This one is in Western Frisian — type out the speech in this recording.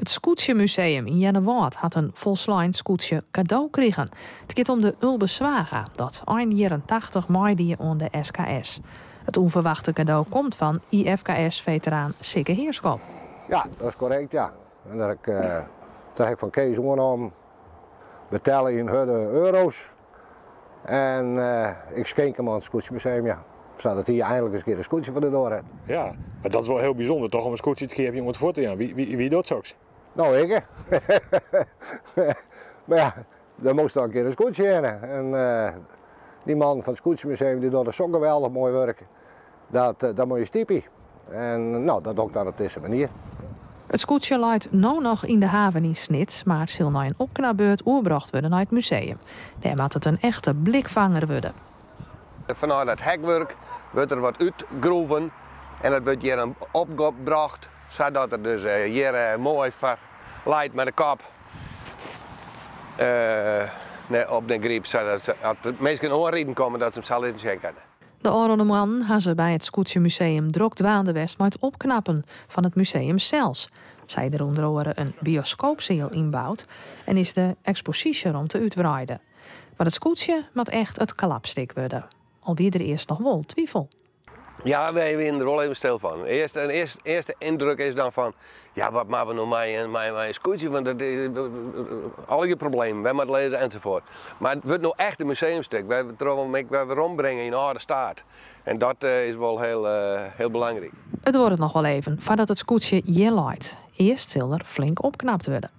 It Skûtsjemuseum yn Earnewâld hat in folslein skûtsje kado krigen. It giet om de Ulbe Zwaga, dat ein jierren 80 meidie oan de SKS. It ûnferwachte kado komt fan IFKS-feteraan Sikke Heerschop. Ja, dat is korrekt, ja. En dat ik, dat ik fan Kees oernommen, betelle yn hurde euro's. En ik skink him oan it Skûtsjemuseum, ja. Sadat hy einlik ris in kear in skûtsje foar de doar hat. Ja, mar dat is wol hiel bysûnder toch om in skûtsje te keapjen om it fuort te jaan. Wie docht soks? No, ik. Mar ja, der moast dan in kear in skûtsje hinne. En dy man fan it Skûtsjemuseum dy docht sok geweldich moai wurk. Dat moatte je stypje. En no, dat doch ik dan op dizze manier. It skûtsje leit no noch yn de haven yn Snits, mar sil nei in opknapbeurt oerbrocht wurde nei it museum. Dêr moat it in echte blikfanger wurde. Fanôf dat hekwurk wurdt der wat útgroeven en dat wurdt hjir opbrocht, sadat er dus hjir moai foar leit mei de kop op de gryp, sadat as der minsken oanriden komme, dat se him sa lizzen sjen kinne. De ôfrûne moannen ha se by it Skûtsjemuseum drok dwaande west mei it opknappen fan it museum sels. Sa is der ûnder oare in bioskoopseal ynboud en is de eksposysjeromte útwreide. Mar it skûtsje moat echt it klapstik wurde. Al wie der earst noch wol twifel. Ja, wy wienen der wol even stil fan. Earste yndruk is dan fan, ja, wat moatte we no mei in skûtsje, want dat is allegear problemen, wêr moat lizze ensafuort. Mar it wurdt no echt in museumstik, wy wer werombringe yn âlde steat. En dat is wol hiel belangryk. It duorret noch wol even foardat it skûtsje hjir leit. Earst sil der flink opknapt wurde.